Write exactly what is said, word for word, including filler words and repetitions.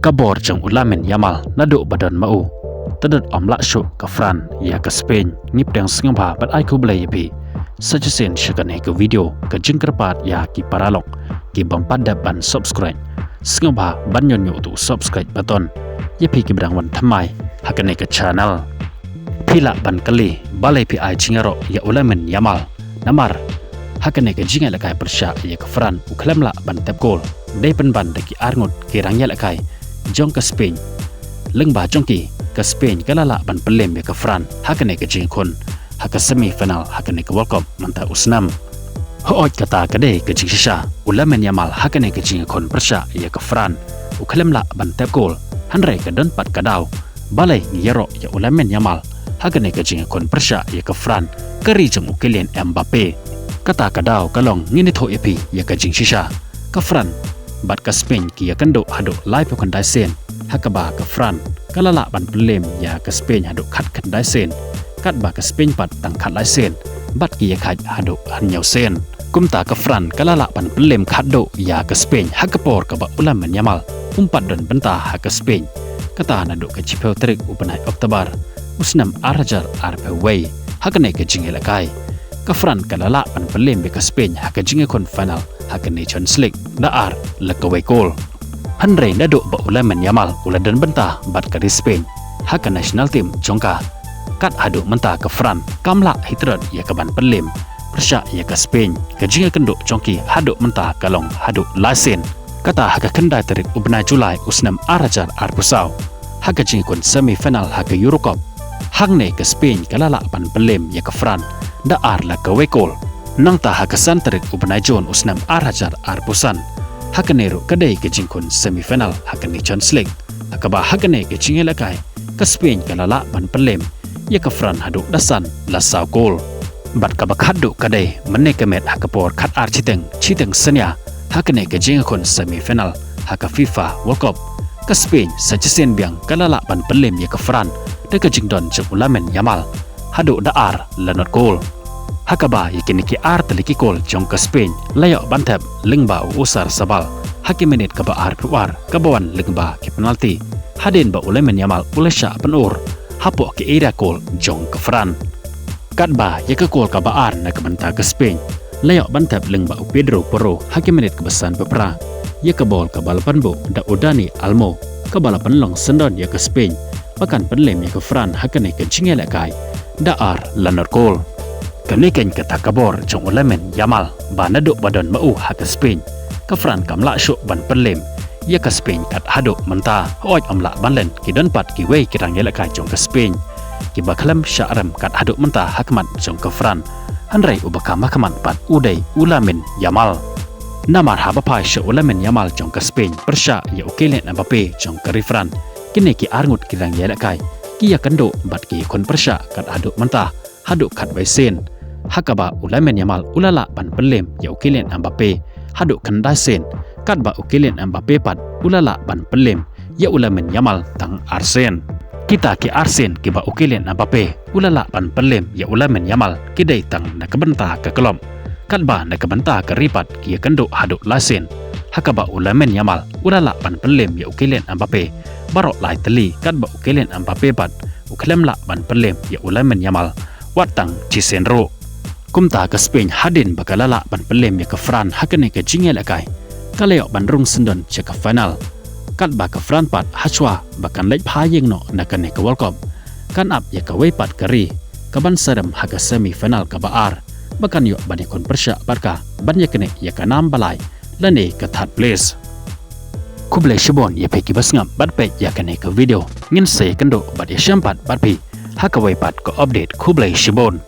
Ka bor jong u Lamine Yamal naduh ba don ma u, te dot ym lah shuh ka France ïa ka Spain. Ngi pdiang sngewbha bad ai khublei ïa phi sa shisien sha kane ka video, ka jingkyrpad ïa ki paralok ki bym pat dep ban subscribe. Sngewbha ban ñion ñiuh u subscribe button ïa phi kiba dang wan thymmai ha kane ka channel. Phi lah ban kylli balei phi ai jingïaroh ïa u Lamine Yamal, namar ha kane ka jingïalehkai pyrshah ïa ka France u khlem lah ban tep kol. Dei pynban da ki arngut ki rangïalehkai jong ka Spain. Lyngba jong ki, ka Spain ka la lah ban pynlem ïa ka France ha kane ka jingïakhun ha ka semi final ha kane ka World Cup mynta u snem. Hooid, kata ka dei ka jingshisha, u Lamine Yamal ha kane ka jingïakhun pyrshah ïa ka France u khlem lah ban tep kol. Hynrei ka don pat ka daw balei ngi ïaroh ïa u Lamine Yamal ha kane ka jingïakhun pyrshah ïa ka France, ka ri jong u Kylian Mbappe. Kata ka daw ka long ngin ïathuh ïa phi ïa ka jingshisha. Ka France bad ka Spain ki ïakynduh haduh laiphew khyndai sien, ha kaba ka France ka la lah ban pynlem ïa ka Spain haduh khatkhyndai sien, katba ka Spain pat tang khatlai sien, bad ki ïakhaid haduh hynñiew sien. Kumta ka France ka la lah ban pynlem khatduh ïa ka Spain ha ka por kaba u Lamine Yamal um pat don bynta ha ka Spain. Kata naduh ka shiphew tarik u bnai October u snem ar hajar arphew wei. Ha kane ka jingïalehkai, ka France ka la lah ban pynlem ïa ka Spain ha ka jingïakhun final ha ka Nations League da ar la kawei kol. Hynrei naduh ba u Lamine Yamal u la don bynta bad ka ri Spain ha ka national team jong ka, kat haduh mynta ka France kam lah hi tyrot ïa ka ban pynlem pyrshah ïa ka Spain. Ka jingïakynduh jong ki haduh mynta ka long haduh lai sien. Kata ha ka khyndai tarik u bnai July u snem ar hajar arphew saw, ha ka jingïakhun semi final ha ka Euro Cup. Hangne ka Spain ka la lah ban pynlem ïa ka France da ar la kawei kol. Nangta ha ka san tarik u bnai June u snem ar hajar arphew san, ha kane ruh ka dei ka jingïakhun semi final ha ka Nations League, ha kaba ha kane ka jingïalehkai ka Spain ka la lah ban pynlem ïa ka France haduh da san la saw kol. Bad kaba khatduh ka dei mynne ka miet ha ka por khatar shiteng, shiteng synñia, ha kane ka jingïakhun semi final ha ka FIFA World Cup, ka Spain sa shisien biang ka la lah ban pynlem ïa ka France da ka jingdon jong u Lamine Yamal haduh da ar la nod kol. Ha kaba ïa kine ki ar tylli ki kol jong ka Spain la ïoh ban thep lyngba u Oyarzabal ha ki minit kaba arphew ar, kaba wan lyngba ki penalty, hadien ba u Lamine Yamal u la shah pynur hapoh ki area kol jong ka France. Katba ïa ka kol kaba ar na ka bynta ka Spain la ïoh ban thep lyngba u Pedro Porro ha ki minit kaba sanphew phra, ïa ka bol kaba la pynbuh da u Dani Olmo, kaba la pynlong syndon ïa ka Spain ba kan pynlem ïa ka France ha kane ka jingïalehkai da ar la nod kol. Kane keiñ kata ka bor jong u Lamine Yamal, ba naduh ba don ma u ha ka Spain, ka France kam lah shuh ban pynlem ïa ka Spain kat haduh mynta. Hooid, ym lah ban len, ki don pat kiwei ki rangïalehkai jong ka Spain kiba khlem shah rem kat haduh mynta ha khmat jong ka France. Hynrei uba kham ha khmat pat u dei u Lamine Yamal. Namar haba phai sha u Lamine Yamal jong ka Spain pyrshah ïa u Kylian Mbappe jong ka ri France, kine ki arngut ki rangïalehkai ki ïakynduh bad ki ïakhun pyrshah kat haduh mynta haduh khatwei sien, ha kaba u Lamine Yamal u la lah ban pynlem ïa u Kylian Mbappe haduh khyndai sien, katba u Kylian Mbappe pat u la lah ban pynlem ïa u Lamine Yamal tang ar sien. Kita ki ar sien kiba u Kylian Mbappe u la lah ban pynlem ïa u Lamine Yamal ki dei tang na ka bynta ka club, katba na ka bynta ka ri pat ki ïakynduh haduh lai sien, ha kaba u Lamine Yamal u la lah ban pynlem ïa u Kylian Mbappe baroh lai tylli, katba u Kylian Mbappe pat u khlem lah ban pynlem ïa u Lamine Yamal wat tang shisien ruh. Kumta ka Spain, hadien ba ka la lah ban pynlem ïa ka France ha kane ka jingïalehkai, ka la ïoh ban rung syndon sha ka final, katba ka France pat hashwa ba kan leit phai ïeng noh na kane ka World Cup, kan ap ïa kawei pat ka ri kaban sa rem ha ka semi final kaba ar, ba kan ïoh ban ïakhun pyrshah bad ka ban ïaknieh ïa ka nam balai lane ka third place. Khublei shibun ïa phi kiba sngap bad peit ïa kane ka video. Ngin sa ïakynduh bad ïashem pat bad phi ha kawei pat ka update. Khublei shibun.